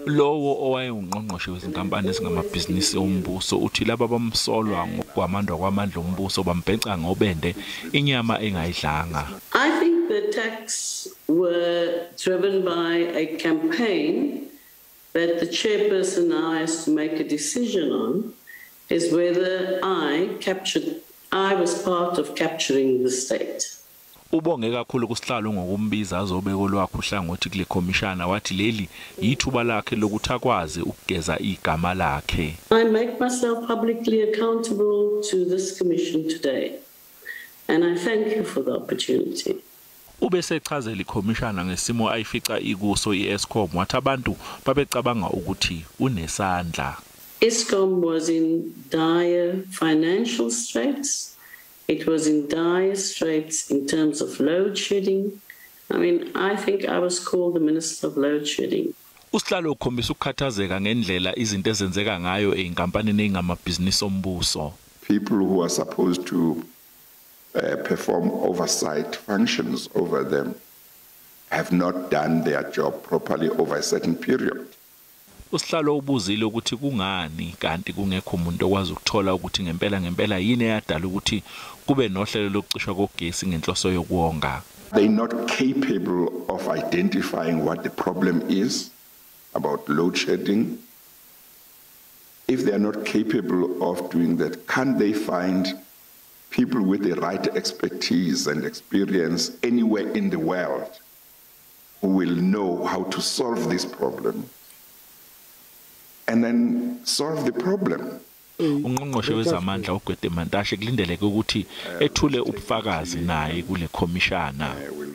Lowo owayengungqongqoshe wezinkampani ezingamabhizinisi ombuso uthi laba bamsolwa ngokugwamandwa kwamandla ombuso bambheca ngobende inyama engayidlanga. I think the attacks were driven by a campaign that the chairperson now has to make a decision on, is whether I was part of capturing the state. Ubonge kakhulu kusihlalo ngokumbiza azobeka olwakhe uhlangothi kule khomishana, wathi leli yithuba lakhe lokuthi akwazi ukugeza igama lakhe. I make myself publicly accountable to this commission today, and I thank you for the opportunity. Ubesechazela ikhomishana ngesimo ayifica ikuso iEskom, wathi abantu babecabanga ukuthi unesandla. Eskom was in dire financial straits. It was in dire straits in terms of load shedding. I mean, I think I was called the Minister of Load Shedding. Usihlalo ukhombisa ukukhathazeka ngendlela izinto ezenzeka ngayo einkampanini engamabhizinisi ombuso. People who are supposed to perform oversight functions over them have not done their job properly over a certain period. Usihlalo ubuzile ukuthi kungani kanti kungekho umuntu okwazi ukuthola ukuthi ngempela ngempela yini eyadala ukuthi kube nohlelo lokucishwa kogesi ngenhloso yokuwonga. They're not capable of identifying what the problem is about load shedding. If they are not capable of doing that, can't they find people with the right expertise and experience anywhere in the world who will know how to solve this problem and then solve the problem? Ungqongqoshe wezamandla uGwede Mantashe kulindeleke ukuthi ethule ubufakazi naye kule khomishana. Will